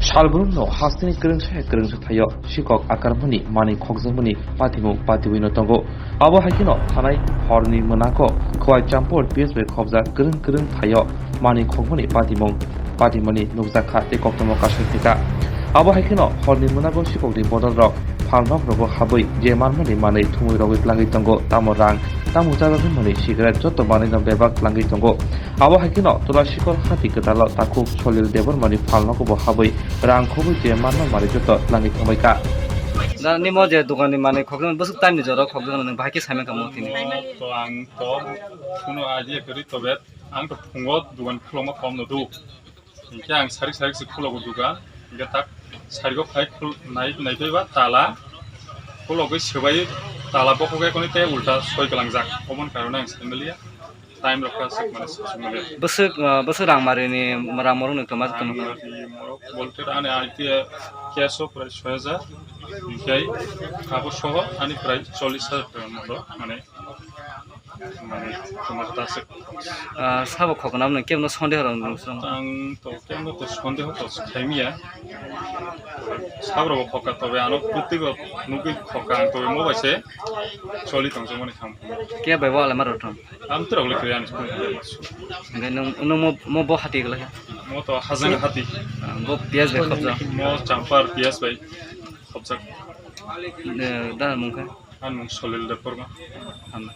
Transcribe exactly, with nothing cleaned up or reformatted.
Salbrumno hasteni kwrwngsa hai kwrwngsa thaio sikok akarmani manwi khokjakmani patimung patiwino tongo. Abo hai kheno thanai horni mwnago Khowai Champur P S bai khobjak kwrwng kwrwng thaio manwi khokmani patimung patimani nukjak kha tei koktwma kasui phaikha. Abo hai kheno horni mwnago sikokni bodolrok phalnogrogo habwi je manmani manwi thumwi rogwi tlangwi tongo, tamo rang, tamo chajakmani cigarette joto manwino bebak tlangwi tongo. Abo hai kheno Tulasikor hati kwtalo takhuk Solil Debbarmani phalnogo bo habwi rang khobwi je manma manwi joto tlangwi thangbai kha. Da nimo je dokanni manwi khokjakmani bwswk time ni jora khokjakmani nwng bahai khe saimang kamo tini. To ang to kuno idea kwrwi tobe ang to phungo dokan khulokma kom no do. Hinkhe ang sarik sarik se khulogo dokan. Hinkhe tak sarigo phai khul nai nai phaiba tala khulogwi swbai tala bokhogwi koni tei ulta soi kwlangjak. Oboni karone ang saimaliya. Time rok kha swk mani swk swk mani. Bwswk, ah, bwswk rang marini rang morok ni kwma tongma kha. Rang mari morok bolte ani I P F cash o prai soi hajar. Hinkhe abo soho ani prai chollish hajar taka moto mane, mane kwma ta swk. Ah, sabo khoknam no kebno sondeho rok nung song. Ang to kebno to sondeho to khaimiya. Sabo rok khokka tobe ano puttigo nugwi khokka ang tobe mo bai se choli tong jomani kham. Khe bai bo alama rok thang. Am tirok le kre ani. Ngai nung nung mo mo bo hati gala. Mo to hajang hati. Ah, bo piyaj bai khobjak. Mo champar piyaj bai khobjak. Eh, da mung kha. Ang mung Solil Debbarma. Hambai.